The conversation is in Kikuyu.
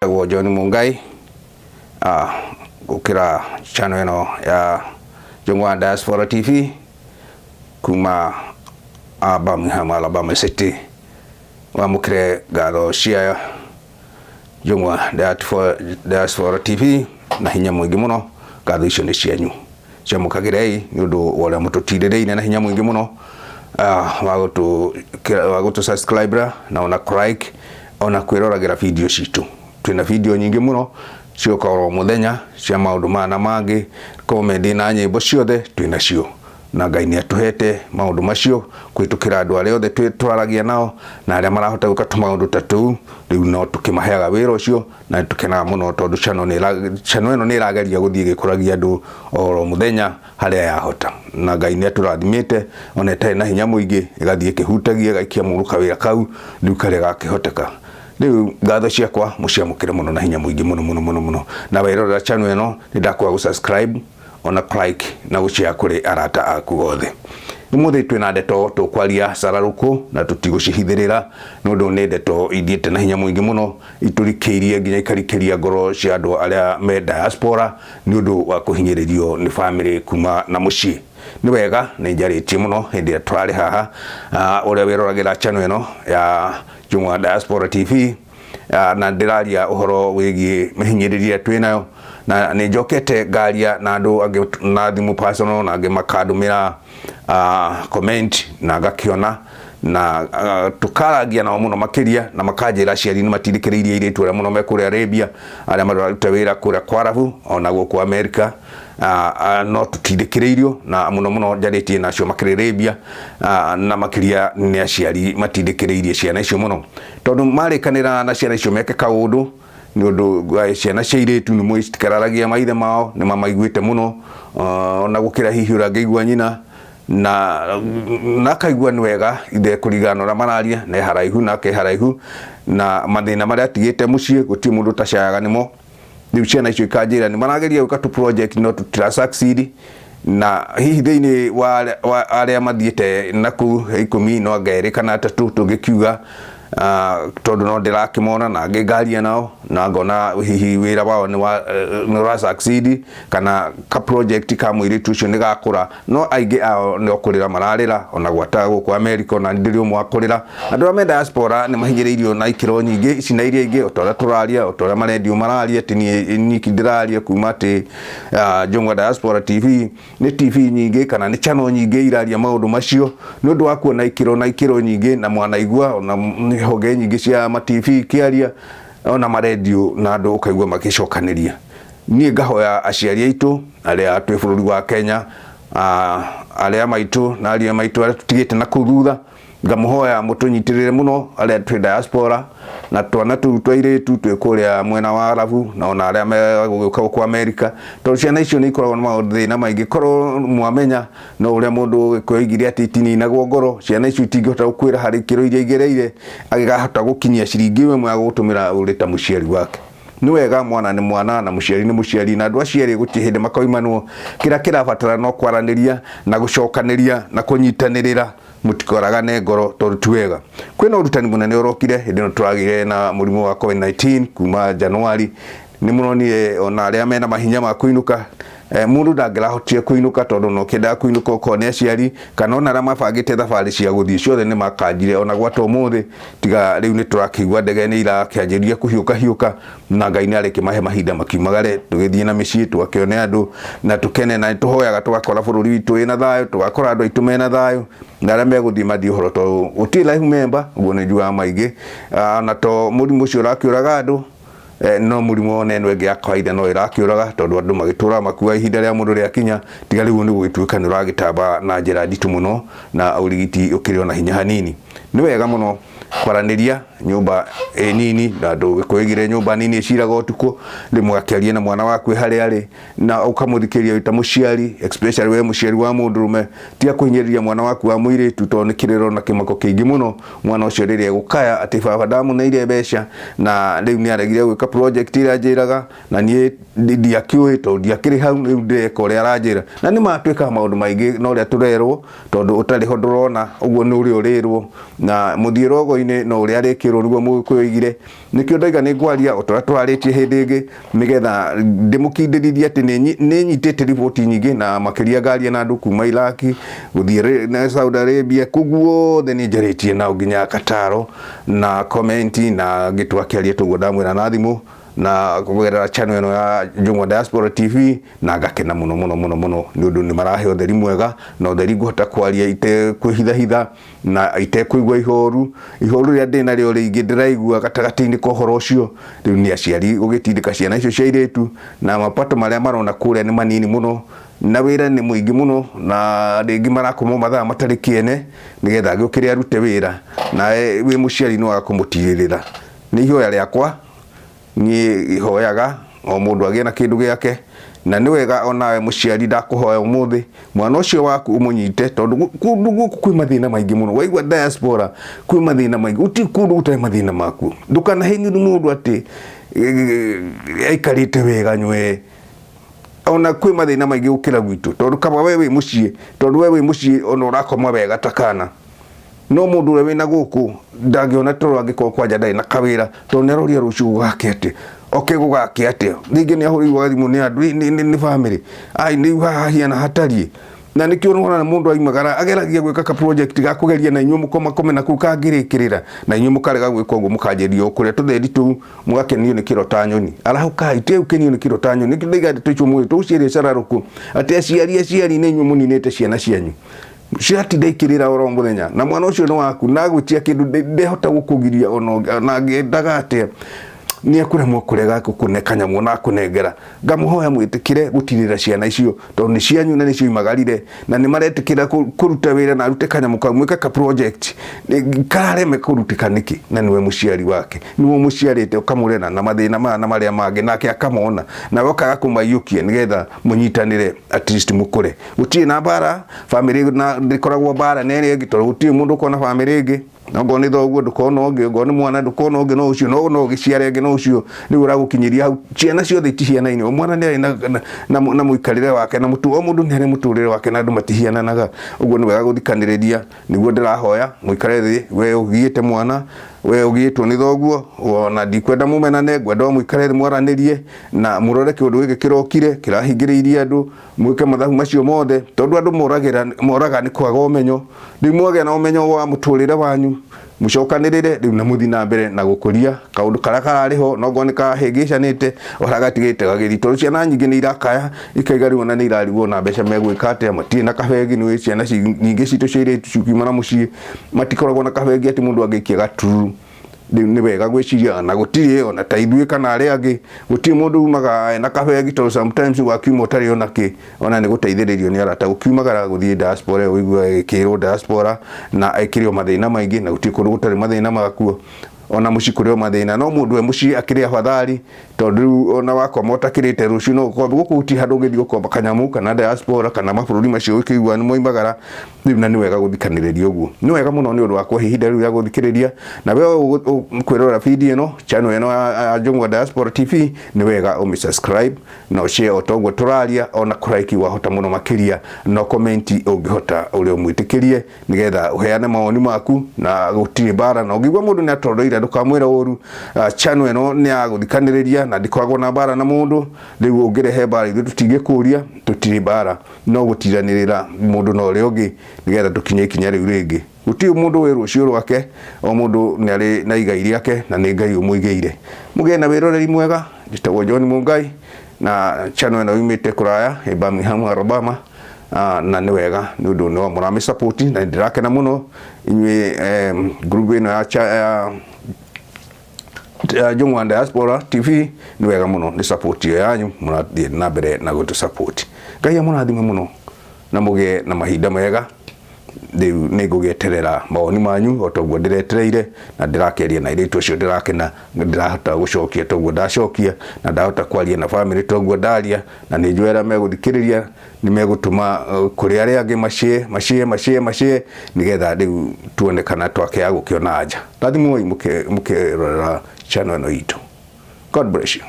Njĩtagwo John Mungai gũkĩra channel ĩno ya Njũng'wa Diaspora TV kuma Birmingham, Alabama City. Wamũkĩre ngatho cia Njũng'wa Diaspora TV na hinya mũingĩ mũno. Ngatho icio nĩ cianyu, ciamũkagĩrei nĩ ũndũ wa ũrĩa mũtũtirĩrĩire na hinya mũingĩ mũno wa gũtũ subscribe na ona like ona kwĩroragĩra video citũ. Twĩna video nyingĩ mũno ciũkaga oro mũthenya cia maũndũ maya na mangĩ, comedy na nyĩmbo ciothe twĩnacio, na Ngai nĩ atũhete maũndũ macio kũhĩtũkĩra andũ arĩa othe twaragia nao na arĩa marahota gwĩka tũmaũndũ ta tũu. Rĩu no tũkĩmaheaga wĩra ũcio na nĩ tũkenaga mũno tondũ channel ĩno nĩ ĩrageria gũthiĩ ĩgĩkũragia andũ oro mũthenya harĩa yahota, na Ngai nĩ atũrathimĩte ona ĩtarĩ na hinya mũingĩ, ĩgathiĩ ĩkĩhutagia ĩgaikia mũndũ kawĩra kau rĩu karĩa gakĩhoteka. Rĩu ngatho ciakwa mũciamũkĩre mũno na hinya mũingĩ mũno mũno mũno mũno. Na werorera channel ĩno nĩ ndakwaga gũ subscribe ona like na gũshare kũrĩ arata aku othe. Ũmũthĩ twĩna ndeto tũkwaria cararũkũ na tũtigũcihithĩrĩra nĩ ũndũ nĩ ndeto ithiĩte na hinya mũingĩ mũno, itũrikĩirie nginya ikarikĩria ngoro cia andũ arĩa me diaspora nĩ ũndũ wa kũhinyĩrĩrio nĩ bamĩrĩ kuma na mũciĩ. Nĩ wega nĩ njarĩtie mũno hĩndĩ ĩrĩa tũrarĩ haha, ũrĩa wĩroragĩra channel ĩno ya Njũng'wa Diaspora TV, na ndĩraria ũhoro wĩgiĩ mĩhinyĩrĩria twĩ nayo, na nĩ njokete ngaria na andũ angĩ na thimũ personal na angĩ makandũmĩra comment na ngakĩona na tũkarangia nao mũno makĩria, na makanjĩra aciari nĩ matindĩkĩrĩirie airĩtu arĩa mũno me kũrĩa Arabia, arĩa mararuta wĩra kũrĩa Kwarabu ona gũkũ Amerika, no tũtindĩkĩrĩirio na mũno mũno njarĩtie nacio makĩrĩ Arabia, na makĩria nĩ aciari matindĩkĩrĩirie ciana icio mũno tondũ marĩkanĩra na ciana icio meke kaũndũ nĩ ũndũ ciana cia airĩtu nĩ mũĩ citikararagia maithe mao, nĩ mamaiguĩte mũno ona gũkĩra hihi ũrĩa angĩigua nyina, na akaigua nĩ wega ithe kũringana na ũrĩa mararia na e haraihu nake haraihu na mathĩna marĩa atigĩte mũciĩ gũtirĩ mũndũ ũtacayaga nĩmo. Rĩu ciana icio ikanjĩra nĩ marageria gwĩka tũ project no tũtira succeed, na hihi thĩinĩ wa arĩa mathiĩte na kũu 10 no anga 2 kana 3 tũngĩkiuga, tondũ no ndĩrakĩmona na angĩ ngaria nao na ngona hihi wĩra wao nĩ ũra succeed kana ka project ka mũirĩtu ũcio nĩ gakũra, no aingĩ ao nĩ kũrĩra mararĩra ona gwata gũkũ America, ona ndĩrĩ ũmwe wa kũrĩra. Andũ arĩa me diaspora nĩ mahinyĩrĩirio na ikĩro nyingĩ ici na iria ingĩ, o ta ũrĩa tũraria, o ta ũrĩa marendio mararia, ti niĩ nyiki ndĩraria kuma atĩ Njũng'wa Diaspora TV nĩ TV nyingĩ kana nĩ channel nyingĩ iraria maũndũ macio nĩ ũndũ wa kuona ikĩro na ikĩro nyingĩ, na mwanaigua ona honge nyingĩ cia ma TV ikĩaria ona marendio na andũ ũkaigua magĩcokanĩria. Niĩ ngahoya aciari aitũ arĩa twĩ bũrũri wa Kenya, arĩa maitũ na ariũ a maitũ arĩa tũtigĩte na kũu thutha, ngamũhoya mũtũnyitĩrĩre mũno arĩa twĩ diaspora na twana tũu twa airĩtu twĩ kũrĩa mwena wa Arabu na ona arĩa megũgĩũka gũkũ Amerika, tondũ ciana icio nĩ ikoragwo na mathĩna maingĩ. Korwo mwamenya no ũrĩa mũndũ Gĩkũyũ oigire atĩ itininagwo ngoro, ciana icio itingĩhota gũkwĩra harĩ ikĩro iria igereire agĩkahota gũkinyia ciringi ĩmwe ya gũgũtũmĩra ũrĩ ta mũciari wake. Nĩ wega mwana nĩ mwana na mũciari nĩ mũciari, na andũ acio erĩ gũtirĩ hĩndĩ makoimanwo. Kĩrĩa kĩrabatara no kwaranĩria na gũcokanĩria na kũnyitanĩrĩra, mũtikoragane ngoro tondũ ti wega. Kwĩna ũrutani mũnene ũrokire hĩndĩ ĩno tũragĩire na mũrimũ wa COVID-19 kuma Januari. Nĩ mũronire ona arĩa mena mahinya ma kũinũka, mũndũ ndangĩrahotire kũinũka tondũ no kĩendaga kũinũka okorwo nĩ aciari kana ona arĩa mabangĩte thabarĩ cia gũthiĩ ciothe nĩ makanjire ona gwata ũmũthĩ, tiga rĩu nĩ tũrakĩigua ndege nĩ irakĩanjĩrĩria kũhiũka hiũka, na Ngai nĩ arĩkĩmahe mahinda makiumagare tũgĩthiĩ na mĩciĩ tũgakĩone andũ na tũkene, na tũhoyaga tũgakora bũrũri witũ wĩna thayũ, tũgakora andũ aitũ mena thayũ, na arĩa megũthiĩ mathiĩ ũhoro tondũ gũtirĩ life member, ũguo nĩ njugaga maingĩ, na to mũrimũ ũcio ũrakĩũraga andũ, no mũrimũ ona ĩno ĩngĩ ya kawaida no ĩrakĩũraga tondũ andũ magĩtũraga makua ihinda rĩa mũndũ rĩakinya, tiga rĩu nĩ gũgĩtuĩka nĩ ũragĩtamba na njĩra nditũ mũno na ũrigiti ũkĩrĩ ona hinya hanini. Nĩ wega mũno kwaranĩria nyũmba ĩ nini, na ndũgĩkwĩgire nyũmba nini ĩciraga ũtukũ, rĩmwe akĩaria na mwana waku harĩa arĩ na ũkamũthikĩrĩria wĩ ta mũciari, especially we mũciari wa mũndũrũme, tiga kũhinyĩrĩria mwana waku wa mũirĩtu tondũ nĩ kĩrĩro na kĩmako kĩingĩ mũno mwana ũcio rĩrĩa egũkaya atĩ baba ndamũneire mbeca na rĩu nĩ aregire gwĩka project ĩrĩa anjĩraga na niĩ ndiakĩũĩ tondũ ndiakĩrĩ hau, rĩu ndĩreka ũrĩa aranjĩra. Na nĩ matwĩkaga maũndũ maingĩ na ũrĩa tũrerwo tondũ ũtarĩ ho ndũrona, ũguo nĩ ũrĩa ũrĩrwo na mũthiĩre ũguo. mĩtambo-inĩ no ũrĩa arĩkĩrwo nĩguo Mũgĩkũyũ oigire. Nĩkĩo ndoiga nĩ ngwaria o ta ũrĩa tũrarĩtie hĩndĩ ĩngĩ nĩgetha ndĩmũkindĩrithie atĩ nĩ nyitĩte riboti nyingĩ na makĩria ngaria na andũ kuma Iraq gũthiĩ na Saudi Arabia kũu guothe nĩ njarĩtie nao nginya Qatar na komenti na angĩ twakĩaria toguo ndamwĩra na thimũ na kũgerera channel ĩno ya Njũng'wa Diaspora TV na ngakena mũno mũno mũno mũno nĩ ũndũ nĩ marahe ũtheri mwega na ũtheri ngũhota kwaria itekwĩhithahitha na itekũigua ihoru. Ihoru rĩrĩa ndĩ narĩo rĩingĩ ndĩraigua gatagatĩ-inĩ ka ũhoro ũcio rĩu nĩ aciari gũgĩtindĩka ciana icio cia airĩtu na mapato marĩa marona kũrĩa nĩ manini mũno na wĩra nĩ mũingĩ mũno na rĩngĩ marakoma mathaa matarĩ kĩene nĩgetha agĩũkĩre arute wĩra nawe wĩ mũciari nĩ waga kũmũtirĩrĩra. Nĩ ihoya rĩakwa niĩ hoyaga o mũndũ agĩe na kĩndũ gĩake na nĩ wega onawe mũciari ndakũhoya ũmũthĩ mwana ũcio waku ũmũnyite tondũ kũndũ gũkũ kwĩ mathĩna maingĩ mũno. Waigua diaspora kwĩ mathĩna maingĩ, gũtirĩ kũndũ gũtarĩ mathĩna makuo. Ndũkanahenio nĩ mũndũ atĩ aikarĩte wega nywe ona kwĩ mathĩna maingĩ gũkĩra gwitũ tondũ kaba we wĩ mũciĩ tondũ we wĩ mũciĩ ona ũrakoma wega ta kana no mũndũ ũrĩa wĩna gũkũ ndangĩona toro angĩkorwo kwanja ndarĩ na kawĩra tondũ nĩ aroria rũciũ gũgake atĩa oke gũgake atĩa rĩngĩ nĩ ahũrĩirwo thimũ nĩ andũ nĩ bamĩrĩ ai nĩ haha hahiana hatariĩ na nĩkĩo ũrona mũndũ aimagara ageragia gwĩka ka project ga kũgeria na inyuĩ mũkomakome na kũu kangĩrĩkĩrĩra na inyuĩ mũkarega gwĩka ũguo mũkanjĩria o kũrĩa tũthendi tũu mũgakenio nĩ kĩro ta nyoni. Arahũkai tigai gũkenio nĩ kĩro ta nyoni. Nĩkĩo ndaiga ndeto icio ũmũthĩ tũgũciĩrĩa cararũkũ atĩ aciari aciari nĩ inyuĩ mũninĩte ciana cianyu ciratinda ikĩrĩra oro mũthenya na mwana ũcio nĩ waku na agwĩtia kĩndũ ndehota gũkũgiria ona angĩendaga atĩa nĩ ekũremwo kũrega gũkũne kanyamũ na akũnengera. Ngamũhoya mwĩtĩkĩre gũtirĩra ciana icio tondũ nĩ cianyu na nĩcio imagarire na nĩ maretĩkĩra kũruta wĩra na arute kanyamũ kau mwĩke ka project karareme kũrutĩka nĩkĩ na nĩwe mũciari wake nĩwe ũmũciarĩte ũkamũrera na mathĩna maya na marĩa mangĩ nake akamona nawe ũkaga kũmaiyũkia nĩgetha mũnyitanĩre at least mũkũre. Gũtirĩ na mbara bamĩrĩ na ndĩkoragwo mbara na ĩrĩa ĩngĩ tondũ gũtirĩ mũndũ ũkona bamĩrĩ ĩngĩ okorwo nĩ thoguo ndũkona ũngĩ okorwo nĩ mwana ndũkona ũngĩ no ũcio no no ũgĩciare ĩngĩ no ũcio rĩu ũragũkinyĩria hau. Ciana ciothe itihianaine o mwana nĩ arĩ na mũikarĩre wake na o mũndũ nĩ arĩ mũtũrĩre wake na andũ matihiananaga. Ũguo nĩ wega gũthikanĩrĩria nĩguo ndĩrahoya mũikare thĩ we ũgiĩte mwana we ũgiĩtwo nĩ thoguo ona ndikwenda mũmenane ngwenda o mũikare thĩ mwaranĩrie na mũrore kĩũndũ gĩkĩ kĩrokire kĩrahingĩrĩirie andũ mwĩke mathabu macio mothe tondũ andũ moraga nĩ kwaga ũmenyo. Rĩu mwagĩa na ũmenyo wa mũtũrĩre wanyu mũcokanĩrĩre rĩu na mũthiĩ na mbere na gũkũria kaũndũ karĩa kararĩ ho no ngorwo nĩ kahĩngĩcanĩte o gatigĩte gagĩthiĩ tondũ ciana nyingĩ nĩ irakaya ikaiga rĩu ona nĩ irarigwo na mbeca megwĩka atĩa matirĩ na kabengi nĩ ciana nyingĩ citũ cia airĩtu cikiuma na mũciĩ matikoragwo na kabengi atĩ mũndũ angĩikia gatururu. Rĩu nĩ wega gwĩciria na gũtirĩ ona ta ithuĩ kana arĩa angĩ gũtirĩ mũndũ umaga ena kabengi tondũ sometimes wakiuma ũtarĩ ona kĩ ona nĩ gũteithĩrĩrio nĩ arata gũkiumagara gũthiĩ diaspora ũigua ĩkĩrwo diaspora na ĩkĩrĩ o mathĩna maingĩ na gũtirĩ kũndũ gũtarĩ mathĩna makuo ona mũciĩ kũrĩ o mathĩna no mũndũ we mũciĩ akĩrĩ afadhali tondũ rĩu ona wakoma ũtakĩrĩte rũciũ no ũkombe gũkũ gũtirĩ handũ ũngĩthiĩ gũkomba kanyamũ kana diaspora kana mabũrũri macio ũkĩigua nĩ moimagara rĩu na nĩ wega gũthikanĩrĩria ũguo. Nĩ wega mũno nĩ ũndũ wa kũhe ihinda rĩu rĩa gũthikĩrĩria na we ũkwĩrorera video ĩno channel ĩno ya Njũng'wa Diaspora TV nĩ wega ũmĩ subscribe na ũshare o toguo tũraria ona kũraiki wahota mũno makĩria no comment ũngĩhota ũrĩa ũmwĩtĩkĩrie nĩgetha ũheane mawoni maku na gũtirĩ mbara na ũngĩigua mũndũ nĩ atondoire ndũkamwĩre ũru. Channel ĩno nĩ ya gũthikanĩrĩria na ndĩkoragwo na mbara na mũndũ rĩu ũngĩrehe mbara ithuĩ tũtingĩkũria tũtirĩ mbara no gũtiranĩrĩra mũndũ na ũrĩa ũngĩ nĩgetha tũkinye ikinya rĩu rĩngĩ. Gũtirĩ mũndũ wĩ rũciũ rwake o mũndũ nĩ arĩ na igai rĩake na nĩ Ngai ũmũigĩire. Mũgĩe na wĩroreri mwega. Njĩtagwo John Mungai na channel ĩno yumĩte kũraya ĩ Birmingham, Alabama na nĩ wega nĩ ũndũ nĩ mũramĩ support na ndĩrakena mũno inyuĩ group ĩno ya Njũng'wa Diaspora TV nĩ wega mũno nĩ support ĩyo yanyu mũrathiĩ na mbere na gũtũ support. Ngai amũrathime mũno na mũgĩe na mahinda mega. Rĩu nĩ ngũgĩeterera mawoni manyu o toguo ndĩretereire na ndĩrakĩaria na airĩtu acio ndĩrakena ndĩrahota gũcokia toguo ndacokia na ndahota kwaria na bamĩrĩ toguo ndaria na nĩ njũĩ arĩa megũthikĩrĩria nĩ megũtũma kũrĩ arĩa angĩ mashare mashare mashare mashare nĩgetha rĩu tuone kana twakĩaga gũkĩona anja. Rathimwoi mũkĩrorera channel ĩno itũ. God bless you.